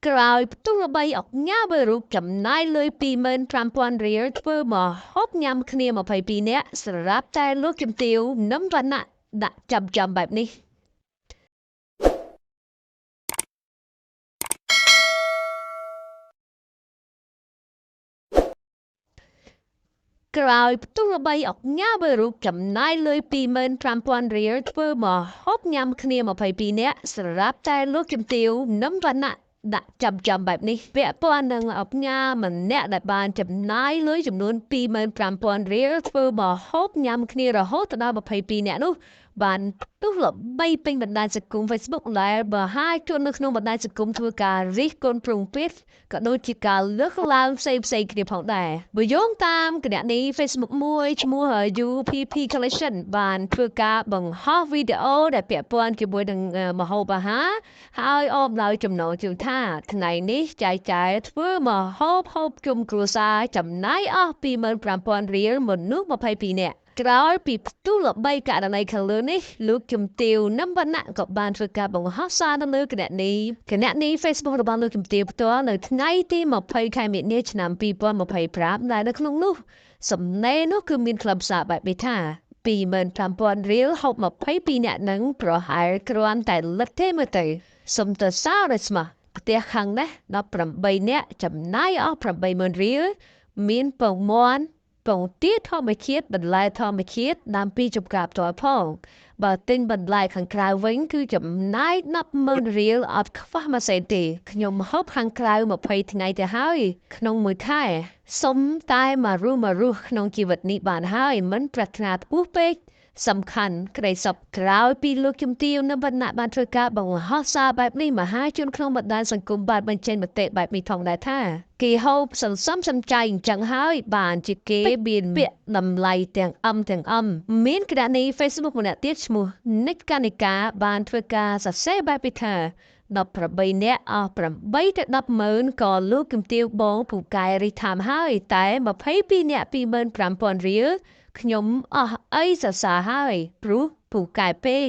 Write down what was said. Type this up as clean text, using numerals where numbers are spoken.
ក្រោយផ្ទុះល្បីអុកញ៉ាមួយរូបចំណាយលុយ25,000រៀលធ្វើមកហូបញ៉ាំគ្នា22នាក់ស្រាប់តែលោកជំទាវនឹមវណ្ណៈដាក់ចាំចាំបែបនេះក្រោយផ្ទុះល្បីអុកញ៉ាមួយរូបចំណាយលុយ25,000រៀលធ្វើមកហូបញ៉ាំគ្នា22នាក់ស្រាប់តែលោកជំទាវនឹមវណ្ណៈដាក់ចាំចាំបែបនេះពាក់ព័ន្ធនឹងអុកញ៉ាម្នាក់ដែលបានចំណាយលុយចំនួន25,000រៀលធ្វើមកហូបញ៉ាំគ្នារហូតដល់22នាក់នោះបានផ្ទុះល្បីពេញបណ្ដាញសង្គម Facebook ដែលបង្ហាញជននៅក្នុងបណ្ដាញសង្គមធ្វើការរិះគន់ព្រំពេទ្យក៏ដូចជាការលើកឡើងផ្សេងផ្សេងគ្នាផងដែរបើយោងតាមគណនី Facebook មួយឈ្មោះ UPP Collection បានធ្វើការបង្ហោះវីដេអូដែលពាក់ព័ន្ធជាមួយនឹងម្ហូបអាហារហើយអមដោយចំណងជើងថាថ្ងៃនេះចែកចាយធ្វើម្ហូបហូបជុំគ្រួសារចំណាយអស់25,000រៀលមនុស្ស22នាក់ក្រោយពីផ្ទុះល្បីករណីខាងលើនេះលោកជំទាវនឹមវណ្ណៈក៏បានធ្វើការបង្ហោះសារនៅលើគណនី Facebook របស់លោកជំទាវផ្ទាល់នៅថ្ងៃទី20ខែមិនិនាឆ្នាំ2025ដែលនៅក្នុងនោះសំណេរនោះគឺមានខ្លឹមសារបែបនេះថា25,000រៀលហូប22នាក់នឹងប្រហែលគ្រាន់តែលឹកទេមើលទៅសុំទៅសារឲ្យស្មោះផ្ទះខាងនេះ18នាក់ចំណាយអស់80,000រៀលមានពងមាន់ពងទាធម្មជាតិបន្លែធម្មជាតិដើមពីចំការផ្ទាល់ផងបើទិញបន្លែខាងក្រៅវិញគឺចំណាយ10,000រៀលអត់ខ្វះមួយសេនទេខ្ញុំហូបខាងក្រៅ20ថ្ងៃទៅហើយក្នុងមួយខែសុំតែមួយរស់ក្នុងជីវិតនេះបានហើយមិនប្រាថ្នាខ្ពស់ពេកសំខាន់ក្តីសុខក្រោយពីលោកជំទាវនឹមវណ្ណៈបានធ្វើការបង្ហោះសារបែបនេះមហាជនក្នុងបណ្ដាញសង្គមបានបញ្ចេញមតិបែបនេះផងដែរថាគេហូបសន្សំសំចៃអញ្ចឹងហើយបានជាគេមានពាក្យតម្លៃទាំងអឹមមានគណនី Facebook ម្នាក់ទៀតឈ្មោះនិកកានិកាបានធ្វើការសរសេរបែបនេះថា18នាក់អស់8ទៅ10,000ក៏លោកជំទាវបងពូកែរិះថាមហើយតែ22នាក់25,000រៀលខ្ញុំអស់អីសរសើរហើយព្រោះពូកែពេក